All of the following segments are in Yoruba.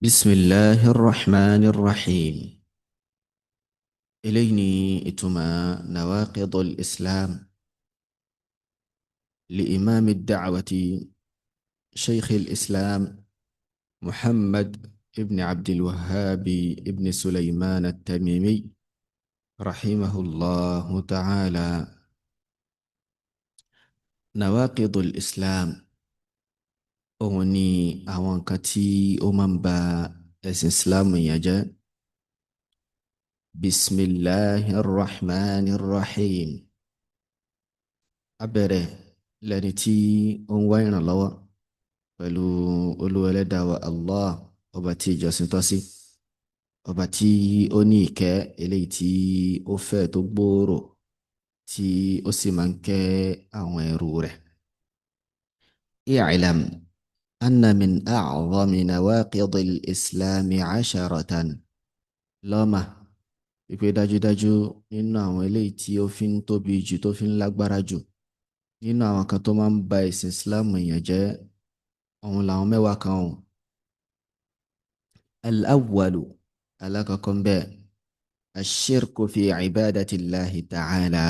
بسم الله الرحمن الرحيم. Eléyìí ni ìtumọ̀ نواقض الإسلام لإمام الدعوة شيخ الإسلام محمد ابن عبد الوهاب ابن سليمان التميمي رحمه الله تعالى. نواقض الإسلام òun ni àwọn nǹkan tí ó máa ń ba ẹ̀sìn Islam yẹn jẹ́. Bisimilahi rahman rahim. A bẹ̀rẹ̀ lẹ́ni tí ó ń wá ìrànlọ́wọ́ pẹ̀lú Olúwa Ẹlẹ́dàá wa Allah, ọba tí ìjọsìn tọ́ sí, ọba tí ó ní ìkẹ́ eléyìí tí ó fẹ̀ tó gbòòrò, tí ó sì máa ń kẹ́ àwọn ẹrú rẹ̀. I'lam anna min a'zami nawaqidil islami 'asharatan. Lọ́mà wípé dájúdájú nínú àwọn eléyìí tí ó fi ń tóbi jù, tó fi ń lágbára jù nínú àwọn kan tó máa ń ba ẹ̀sìn Islam èèyàn jẹ́, òun làwọn mẹ́wàá kan òun. Al-awwalu, alákọ̀ọ́kọ́ ń bẹ, ash-shirku fi ibadatillahi ta'ala,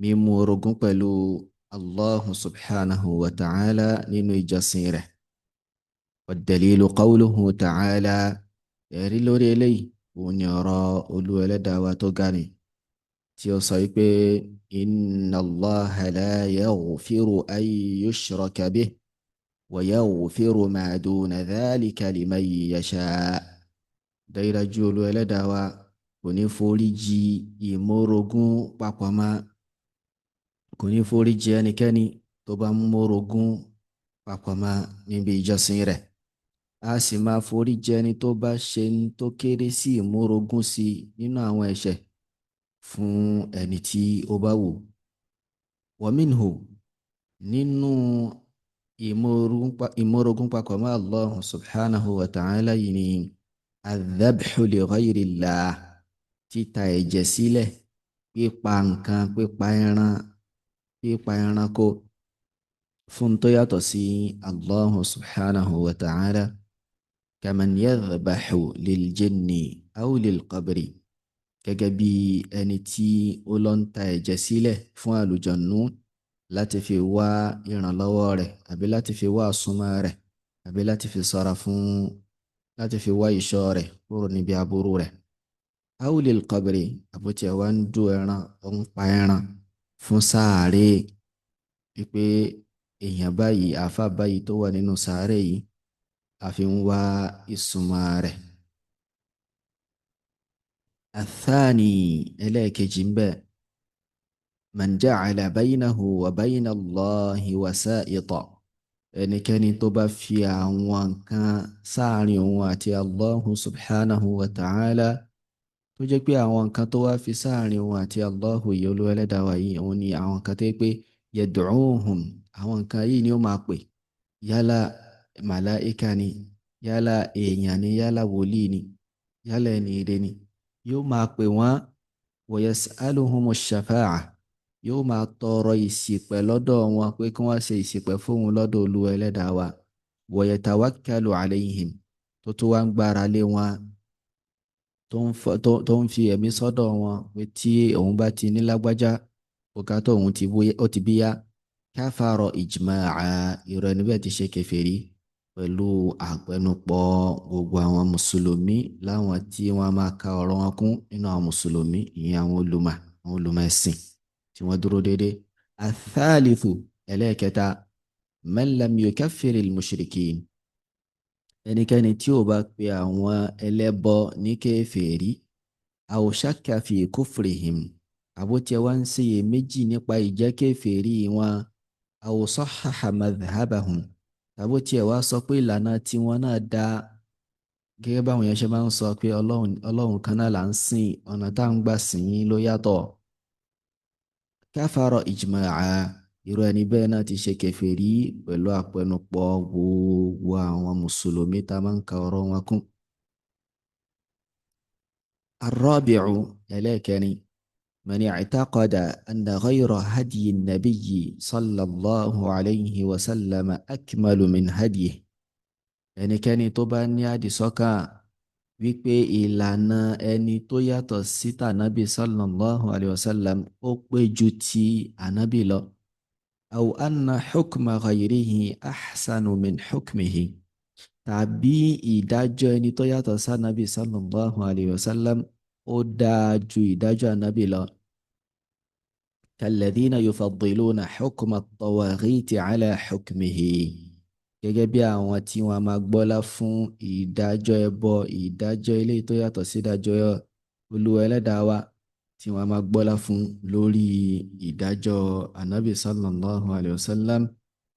mímú orogún pẹ̀lú Allahu subhanahu wa ta'ala nínú ìjọsìn rẹ̀. Wad-dalilu qawluhu ta'ala, ẹ̀rí lórí eléyìí òun ni ọ̀rọ̀ Olúwa Ẹlẹ́dàá wa tó ga ni, tí ó sọ wípé inna Allaha la yaghfiru an yushraka bihi wa yaghfiru ma duna dhalika liman yasha. Dájúdájú Olúwa Ẹlẹ́dàá wa kò ní forí jì ìmórogún papọ̀ mọ́, kò ní forí jì ẹnikẹ́ni tó bá ń mórogún papọ̀ mọ́ níbi ìjọsìn rẹ̀. A sì máa forí jì ẹni tó bá ṣe ń tó kéré sí ìmórogún sí nínú àwọn ẹ̀ṣẹ̀ fún ẹni tí ó bá wù. Wa minhu, nínú ìmórogún papọ̀ mọ́ Allah subhanahu wa ta'ala yìí ni adh-dhabhu li ghayrillah, títa ẹ̀jẹ̀ sílẹ̀, pípa nǹkan, pípa ẹran, pípa ẹranko fún tó yàtọ̀ sí Allah subhanahu wa ta'ala. Kaman yadhbahu lil-jinni aw lil-qabri, gẹ́gẹ́ bí ẹni tí ó lọ ń ta ẹ̀jẹ̀ sílẹ̀ fún àlùjọ̀nnú láti fi wá ìrànlọ́wọ́ rẹ̀, àbí láti fi wá àsúnmọ́ rẹ̀, àbí láti fi ṣọ́ra fún, láti fi wá ìṣọ́ rẹ̀ kúrò níbi aburú rẹ̀. Aw lil-qabri, àbótí ẹ̀ wá ń dú ẹran, ó ń pa ẹran fún sàárè, wípé èèyàn báyìí, àáfà báyìí tó wà nínú sàárè yìí, a fi ń wá ìsúnmọ́ rẹ̀. Athani, ẹlẹ́ẹ̀kejì ń bẹ, man ja'ala baynahu wa bayna Allahi wasa'ita, ẹnikẹ́ni tó bá fi àwọn nǹkan sáàrin òun àti Allahu subhanahu wa ta'ala, tó jẹ́ pé àwọn nǹkan tó wá fi sáàrin òun àti Allahu yìí, Olúwa Ẹlẹ́dàá wa yìí, òun ni àwọn nǹkan tó yẹ pé yad'uhum, àwọn nǹkan yìí ni ó máa pè, yálà màláíkà ni, yálà èèyàn ni, yálà wòlíì ni, yálà ẹni ire ni, yóò máa pè wọ́n. Wa yas'aluhumu shafa'a, yóò máa tọrọ ìṣìpẹ̀ lọ́dọ̀ wọn pé kí wọ́n ṣe ìṣìpẹ̀ fóun lọ́dọ̀ Olúwa Ẹlẹ́dàá wa. Wa yatawakkalu alayhim, tó tún wá ń gbára lé wọn, tó ń fi ẹ̀mí sọ́dọ̀ wọn pé tí òun bá ti ní lágbájá, bùkátà òun ó ti bíyá. Kafara ijma'a, irú ẹni bẹ́ẹ̀ ti ṣe kèfèrí pẹ̀lú àpẹnupọ̀ gbogbo àwọn mùsùlùmí, láwọn tí wọ́n máa ka ọ̀rọ̀ wọn kún nínú àwọn mùsùlùmí, ìyẹn àwọn olùmọ̀, àwọn olùmọ̀ ẹ̀sìn tí wọ́n dúró déédéé. Athalithu, ẹlẹ́ẹ̀kẹta, man lam yukaffir al-mushrikin, ẹnikẹ́ni tí ó bá pe àwọn ẹlẹ́bọ ní kèfèrí, aw shakka fi kufrihim, àbótiẹ́ wá ń ṣiyè méjì nípa ìjẹ́ kèfèrí wọn, aw sahhaha madhhabahum, àbótiẹ́ wá sọ pé ìlànà tiwọn náà dá, gẹ́gẹ́ báwọn yẹn ṣe máa ń sọ pé Ọlọ́run kan náà là ń sìn, ọ̀nà tá à ń gbà sìn yín ló yàtọ̀. Kafara ijma'a, irú ẹni bẹ́ẹ̀ náà ti ṣe kèfèrí pẹ̀lú àpẹnupọ̀ gbogbo àwọn mùsùlùmí tá a máa ń ka ọ̀rọ̀ wọn kún. Ar-rabi'u, ẹlẹ́ẹ̀kẹrin, man i'taqada anna ghayra hadyi an-nabiyyi sallallahu alayhi wa sallam akmalu min hadyihi, Ẹnikẹ́ni tó bá ní àdìsọ́kàn wípé ìlànà ẹni tó yàtọ̀ sí tànábì sallallahu alayhi wa sallam ó pé ju ti ànábì lọ, aw anna hukma ghayrihi ahsanu min hukmihi, tàbí ìdájọ́ ẹni tó yàtọ̀ sànábì sallallahu alayhi wa sallam ó dáa ju ìdájọ́ ànábì lọ. Kalladhina yufaddiluna hukma at-tawaghiti ala hukmihi, gẹ́gẹ́ bí àwọn tí wọ́n máa gbọ́lá fún ìdájọ́ ẹbọ, ìdájọ́ eléyìí tó yàtọ̀ sí ìdájọ́ Olúwa ẹlẹ́dàá wa, tí wọ́n máa gbọ́lá fún lórí ìdájọ́ anabi sallallahu alayhi wa sallam,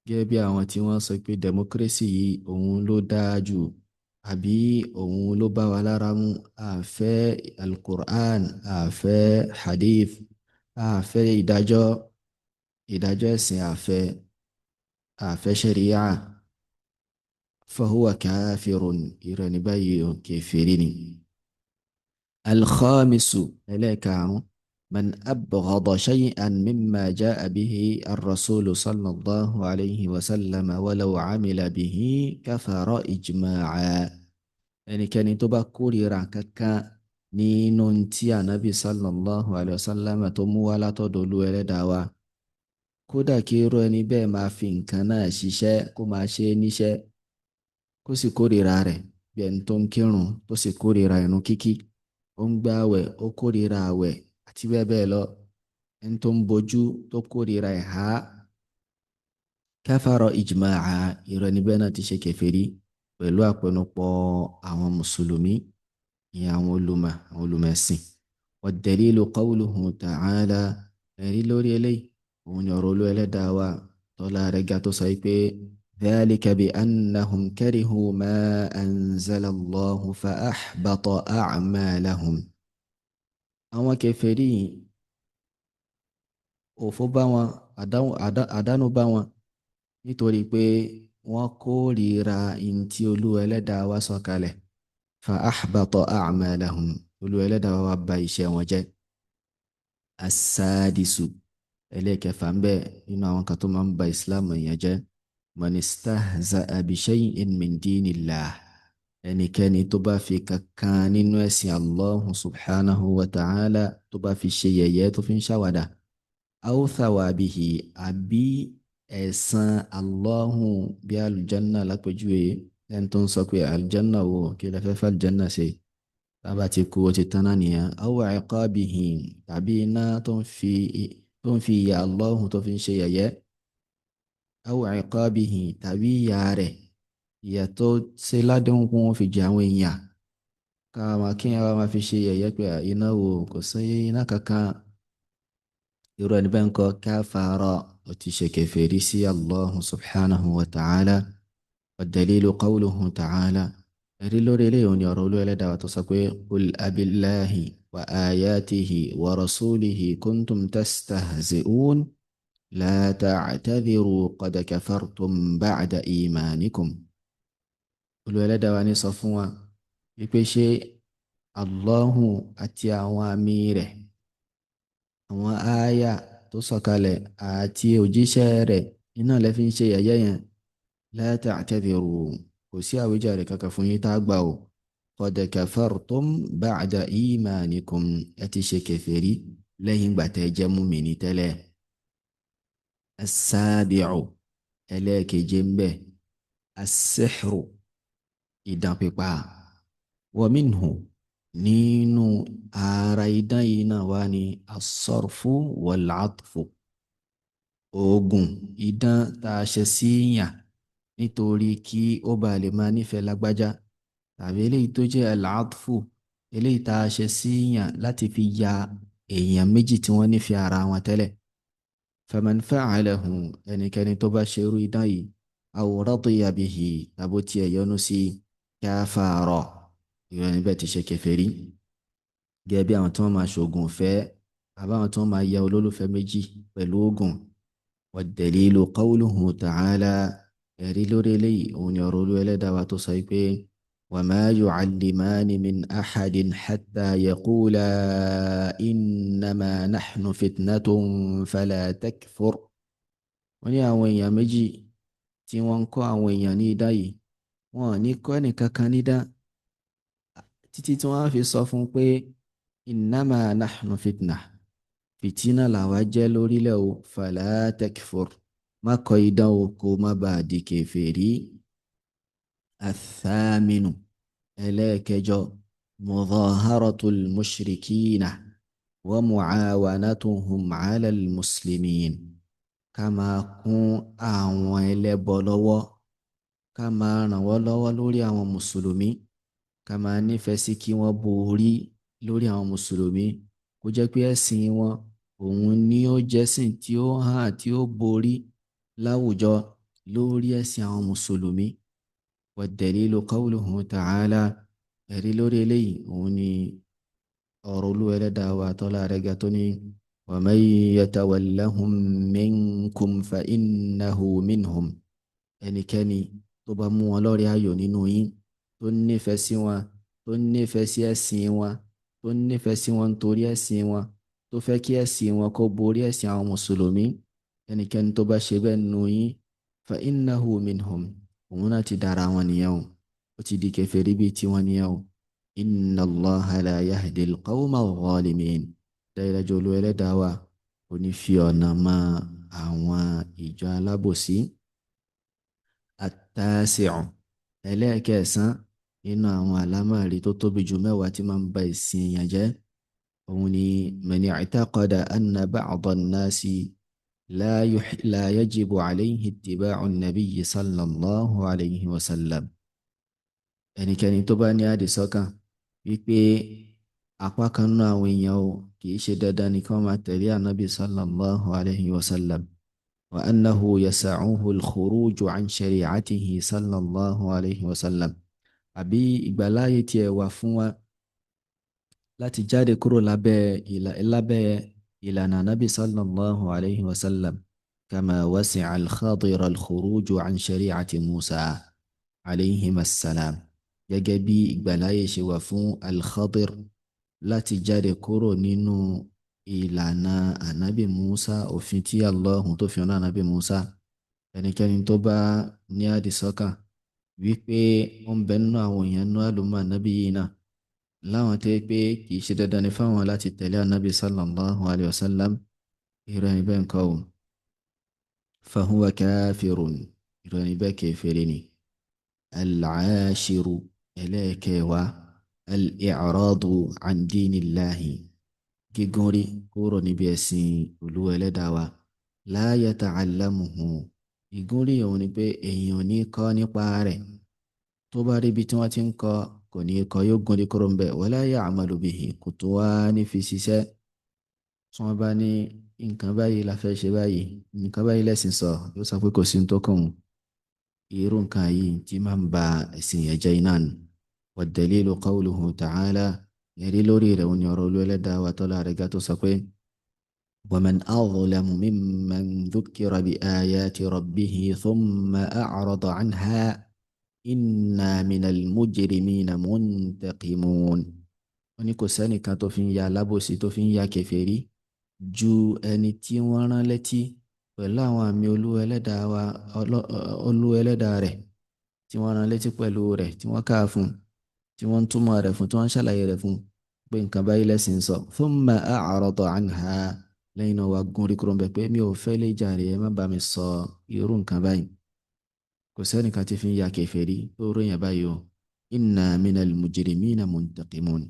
gẹ́gẹ́ bí àwọn tí wọ́n sọ pé democracy yìí òun ló dáa jù àbí òun ló bá wa lára mu, àfẹ́ alukur'an, àfẹ́ hadith, àfẹ́ ìdájọ́ ẹ̀sìn, àfẹ́ ṣẹ̀ríyà. Fahuwa káfírun, irú ẹni báyìí ò kèfèrí ni. Alkhamisu, ẹlẹ́ẹ̀karùn-ún, man abghada shay'an mimma ja'a bihi ar-rasulu sallallahu alayhi wa sallam walau amila bihi kafara ijma'a. Ẹnikẹ́ni tó bá kórìíra kankan nínú tí ànábì sallallahu alayhi wa sallam tó mú wá látọ̀dọ̀ Olúwa ẹlẹ́dàá wa, kódà kí irú ẹni bẹ́ẹ̀ máa fi nǹkan náà ṣiṣẹ́, kó máa ṣe é níṣẹ́, kó sì kórìíra rẹ̀, bí ẹni tó ń kírun tó sì kórìíra ìrun kíkí, ó ń gbààwẹ̀ ó kórìíra àwẹ̀ àti bẹ́ẹ̀ bẹ́ẹ̀ lọ, ẹni tó ń bojú tó kórìíra ìhá, kafara ijma'a, irú ẹni bẹ́ẹ̀ náà ti ṣe kèfèrí pẹ̀lú àpẹnupọ̀ àwọn mùsùlùmí, ìyẹn àwọn olùmọ̀, àwọn olùmẹ̀sìn. Wad-dalilu qawluhu ta'ala, ẹ̀rí lórí eléyìí òun ni ọ̀rọ̀ Olúwa ẹlẹ́dàá wa tọ́lá rẹ̀ ga tó sọ pé dhalika bi annahum karihu ma anzala Allahu fa ahbata a'malahum. Àwọn kèfèrí òfó bá wọn, àdánù bá wọn nítorí pé wọ́n kórìíra ihun tí Olúwa ẹlẹ́dàá wa sọ kalẹ̀. Fa ahbata a'malahum, Olúwa ẹlẹ́dàá wa bà iṣẹ́ wọn jẹ́. As-sadisu, ẹlẹ́ẹ̀kẹfà ń bẹ nínú àwọn kan tó máa ń ba ìsìláàmù èèyàn jẹ́, man istahza'a bi shay'in min dinillah, ẹnikẹ́ni tó bá fi kankan nínú ẹ̀sìn Allahu subhanahu wa ta'ala tó bá fi ṣe yẹ̀yẹ́, tó fi ń ṣàwàdà, aw thawabihi, àbí ẹ̀san Allahu bí alùjánná lápèjúwe, ẹni tó ń sọ pé alùjánná wo, kí lè fẹ́ fẹ́ alùjánná ṣe, tábà ti kú ó ti tán náà nìyẹn, aw iqabihi, tàbí iná tó ń fi ìyà Allahu tó fi ń ṣe yẹ̀yẹ́, aw iqabihi, tàbí ìyà rẹ̀, ìyà tó ṣe ládéhùn kún wọn fi jẹ àwọn èèyàn, káwọn kí wọn máa fi ṣe yẹ̀yẹ́ pé iná wo, kò sí iná kankan, irú ẹni bẹ́ẹ̀ ń kọ́ káfàárọ̀, ó ti ṣe kèfèrí sí Allahu subhanahu wa ta'ala. Wad-dalilu qawluhu ta'ala, ẹ̀rí lórí eléyìí òun ni ọ̀rọ̀ Olúwa ẹlẹ́dàá tó sọ pé qul abillahi wa ayatihi wa rasulihi kuntum tastahzi'un la ta'tadhiru qad kafartum ba'da imanikum. Olúwa ẹlẹ́dàá wa ní sọ fún wa wípé ṣé Allahu àti àwọn àmì rẹ̀, àwọn ááyà tó sọ̀kalẹ̀ àti òjíṣẹ́ rẹ̀ iná lẹ fi ń ṣe yẹ̀yẹ́ yẹn, la ta'tadhiru, kò sí àwíjàre kankan fún yín tá a gbà o, qad kafartum ba'da imanikum, ẹ ti ṣe kèfèrí lẹ́yìn ìgbà tẹ́ jẹ́ múmìnì tẹ́lẹ̀. As-sabi'u, ẹlẹ́ẹ̀keje ń bẹ, as-sihru, idán pípa, wa minhu, nínú ara idán yìí náà wá ní as-sarfu wal-'atfu, oògùn idán tá a ṣe sí yàn nítorí kí ó bá lè máa nífẹ̀ẹ́ lágbájá, tàbí eléyìí tó jẹ́ al-'atfu, eléyìí tá a ṣe sí yàn láti fi ya èèyàn méjì tí wọ́n nífẹ̀ẹ́ ara wọn tẹ́lẹ̀. Faman fa'alahu, ẹnikẹ́ni tó bá ṣe irú idán yìí, aw radiya bihi, tàbó tiẹ̀ yọ́nú sí, kafara, irú ẹni bẹ́ẹ̀ ti ṣe kèfèrí. Gẹ́gẹ́ bí àwọn tí wọ́n máa ṣoògùn fẹ́, àbáwọn tí wọ́n máa ya olólùfẹ́ méjì pẹ̀lú oògùn. Wad-dalilu qawluhu ta'ala, ẹ̀rí lórí eléyìí òun ni ọ̀rọ̀ Olúwa ẹlẹ́dàá wa tó sọ pé wa ma yu'allimani min ahadin hatta yaqula innama nahnu fitnatun fala takfur. Wọ́n ní àwọn èèyàn méjì tí wọ́n ń kọ́ àwọn èèyàn ní idán yìí, Wọn ò ní kọ́ ẹnìkankan nídán títí tí wọ́n á fi sọ fún un pé innama nahnu fitna, fìtínà làwa jẹ́ lórílẹ̀ o, fala takfur, má kọ́ idán o kó má bàa di kèfèrí. Athaminu, ẹlẹ́ẹ̀kẹjọ, mudaharatul mushrikina wa muawanatuhum ala al-muslimin, ká máa kún àwọn ẹlẹ́bọ lọ́wọ́, ká máa ràn wọ́n lọ́wọ́ lórí àwọn mùsùlùmí, ká máa nífẹ̀ẹ́ sí kí wọ́n borí lórí àwọn mùsùlùmí, kó jẹ́ pé ẹ̀sìn wọn òun ni ó jẹ́sìn tí ó hàn tí ó borí láwùjọ lórí ẹ̀sìn àwọn mùsùlùmí. Wad-dalilu qawluhu ta'ala, ẹ̀rí lórí eléyìí òun ni ọ̀rọ̀ Olúwa ẹlẹ́dàá wa tọ́lá rẹ̀ ga tó ní wa man yatawallahum minkum fa innahu minhum, ẹnikẹ́ni tó bá mú wọn lọ́rẹ̀ ayò nínú yín, tó nífẹ̀ẹ́ sí wọn, tó nífẹ̀ẹ́ sí ẹ̀sìn wọn, tó nífẹ̀ẹ́ sí wọn nítorí ẹ̀sìn wọn, tó fẹ́ kí ẹ̀sìn wọn kó borí ẹ̀sìn àwọn mùsùlùmí, ẹnikẹ́ni tó bá ṣe bẹ́ẹ̀ nínú yín, fa innahu minhum, òun náà ti dára wọn nìyẹn o, ó ti di kèfèrí bíi tiwọn nìyẹn o. Inna Allaha la yahdi al-qawma adh-dhalimin, dájúdájú Olúwa ẹlẹ́dàá wa kò ní fi ọ̀nà mọ àwọn ìjọ alábòsí. At-tasi'u, ẹlẹ́ẹ̀kẹsàn nínú àwọn àlámọ̀rí tó tóbi jù mẹ́wàá tí máa ń ba ìsìn èèyàn jẹ́, òun ni man i'taqada anna ba'da an-nasi la yajibu alayhi ittiba'u an-nabiyyi sallallahu alayhi wa sallam. Ẹnikẹ́ni tó bá ní àdìsọ́kàn wípé apá kan nínú àwọn èèyàn o kì í ṣe dandan ni kí wọ́n máa tẹ̀lé ànábì sallallahu alayhi wa sallam, wa annahu yasa'uhu al-khuruju an shari'atihi sallallahu alayhi wa sallam, àbí ìgbàláyé tiẹ̀ wà fún wa láti jáde kúrò lábẹ́ ìlànà ànábì sallallahu alayhi wa sallam, kama wasi'a al-Khadir al-khuruju an shari'ati Musa alayhi assalam, gẹ́gẹ́ bí ìgbàláyé ṣe wà fún al-Khadir láti jáde kúrò nínú ìlànà ànábì Musa, òfin tí Allahu tó fi rán ànábì Musa. Ẹnikẹ́ni tó bá ní àdìsọ́kàn wípé ó ń bẹ nínú àwọn èèyàn nínú àlùmọ́ ànábì yìí náà láwọn tó yẹ pé kì í ṣe dandan ni fáwọn láti tẹ̀lé ànábì sallallahu alayhi wa sallam, irú ẹni bẹ́ẹ̀ ńkọ́ o, fahuwa kafirun, irú ẹni bẹ́ẹ̀ kèfèrí ni. Al-ashiru, ẹlẹ́ẹ̀kẹwàá, al-i'radu an dinillahi, gígùn rí kúrò níbi ẹ̀sìn Olúwa ẹlẹ́dàá wa, la yata'allamuhu, ìgúnrí òun ni pé èèyàn ò ní kọ́ nípa rẹ̀, tó bá rí ibi tí wọ́n ti ń kọ́ kò ní kọ́, yóò gúnrí kúrò ń bẹ̀, wala ya'malu bihi, kò tó wá ní fi ṣiṣẹ́. Tí wọ́n bá ní nǹkan báyìí la fẹ́ ṣe báyìí, nǹkan báyìí lẹ́sìn sọ, yóò sọ pé kò sí ní tó kàn òun. Irú nǹkan yìí tí máa ń ba ẹ̀sìn yẹn jẹ́ iná ni. Wad-dalilu qawluhu ta'ala, ẹ̀rí lórí rẹ̀ òun ni ọ̀rọ̀ Olúwa ẹlẹ́dàá wa tọ́lá rẹ̀ ga tó sọ pé ومن أظلم ممن ذكر بآيات ربه ثم أعرض عنها إنا من المجرمين منتقمون. Wọ́n ní kò sẹ́nìkan tó fi ń ya alábòsí, tó fi ń ya kèfèrí ju ẹni tí wọ́n rán létí pẹ̀lú àwọn àmì Olúwa ẹlẹ́dàá wa, Olúwa ẹlẹ́dàá rẹ̀, tí wọ́n rán létí pẹ̀lú rẹ̀, tí wọ́n kà fún, tí wọ́n ń túmọ̀ rẹ̀ fún, tí wọ́n ń ṣàlàyé rẹ̀ fún pé nǹkan báyìí lẹ́sìn sọ. Thumma a'rada anha, lẹ́yìn náà wàá gún rí kúrò ń bẹ̀ pé mi ò fẹ́ lè jàre, ẹ má bá mi sọ irú nǹkan báyìí. Kò sẹ́nìkan tí fi ń ya kèfèrí tó ròyìn báyìí o. Inna minal mujrimina muntaqimun,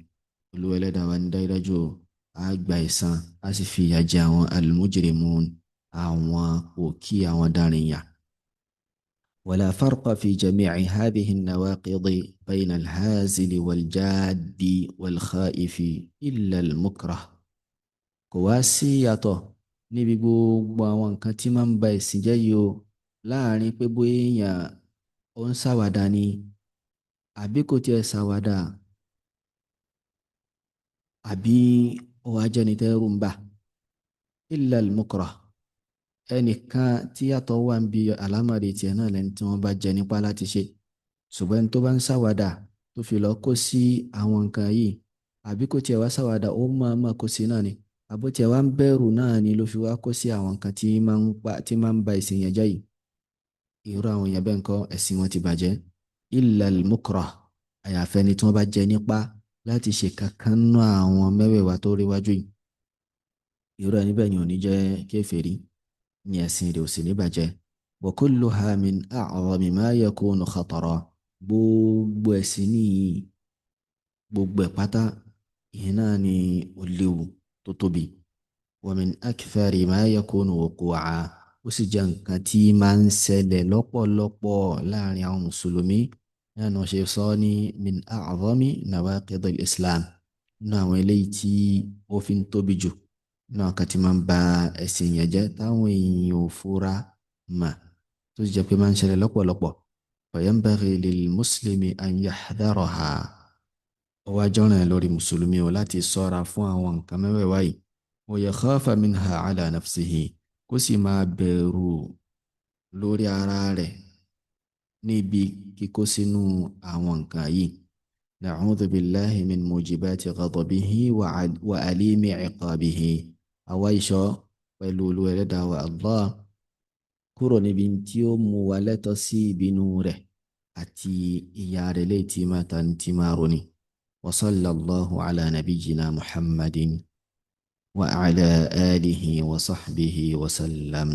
Olúwa ẹlẹ́dàá wa ní dájúdájú o, á gba ẹ̀san, á sì fi ìyà jẹ àwọn al-mujrimun, àwọn òkí, àwọn daríyàn. ولا فرق في جميع هذه النواقض بين الهازل والجاد والخائف إلا المكره. Kò wá sí ìyàtọ̀ níbi gbogbo àwọn nǹkan tí máa ń ba ẹ̀sìn jẹ́ yìí o, láàrin pé bóyá èèyàn ó ń ṣàwàdà ni àbí kò tiẹ̀ ṣàwàdà, àbí ó wá jẹ́ni tẹ́rù ń bà. Illa al-mukrah, ẹnìkan tí yàtọ̀ wà ń bi àlámọ̀rí tiẹ̀ náà lẹ́ni tí wọ́n bá jẹ nípa láti ṣe. Ṣùgbọ́n ẹni tó bá ń ṣàwàdà tó fi lọ kó sí àwọn nǹkan yìí, àbí kò tiẹ̀ wá ṣàwàdà, ó máa máa kó sí náà ni, àbó tiẹ̀ wá ń bẹ̀rù náà ni ló fi wá kó sí àwọn nǹkan tí máa ń pa, tí máa ń ba ìsìn yẹn jẹ́ yìí, irú àwọn èèyàn bẹ́ẹ̀ ńkọ́, ẹ̀sìn wọn ti bàjẹ́. Illa al-mukrah, àyàfẹ́ ni tí wọ́n bá jẹ nípa láti ṣe kankan nú àwọn mẹ́wẹ̀ẹ̀wá tó rí wájú yìí. Irú ẹni bẹ́ẹ̀ ni ò ní jẹ́ kèfèrí, ní ẹ̀sìn rẹ̀ ò sì ní bàjẹ́. Wa kulluha min a'zami ma yakunu khatara, gbogbo ẹ̀sìn níyì, gbogbo ẹ̀ pátá ìyẹn náà ni ó léwu tó tóbi. Wa min akthari ma yakunu wuqu'a, ó sì jẹ́ nǹkan tí máa ń ṣẹlẹ̀ lọ́pọ̀lọpọ̀ láàrin àwọn mùsùlùmí. Náà ni wọ́n ṣe sọ ní min a'zami nawaqidil islam, nínú àwọn eléyìí tí ó fi ń tóbi jù nínú àwọn kan tí máa ń ba ẹ̀sìn yẹn jẹ́ táwọn èèyàn ò fura mà, tó sì jẹ́ pé máa ń ṣẹlẹ̀ lọ́pọ̀lọpọ̀. Fayanbaghi lil muslimi an yahdharaha, ó wá jọ́ràn lórí mùsùlùmí o láti ṣọ́ra fún àwọn nǹkan mẹ́wẹ̀ẹ̀wá yìí. Wa yakhafa minha ala nafsihi, kó sì máa bẹ̀rù lórí ara rẹ̀ níbi kíkó sínú àwọn nǹkan yìí. Na'udhu billahi min mujibati ghadabihi wa alimi iqabihi, àwa ìṣọ́ pẹ̀lú Olúwa Ẹlẹ́dàá wa Allah kúrò níbi tí ó mú wa lẹ́tọ̀ọ́ sí ìbínú rẹ̀ àti ìyà rẹ̀ léyìí tí máa ta ní tí máa roni. Wa sallallahu ala nabiyyina Muhammadin wa ala alihi wa sahbihi wa sallam.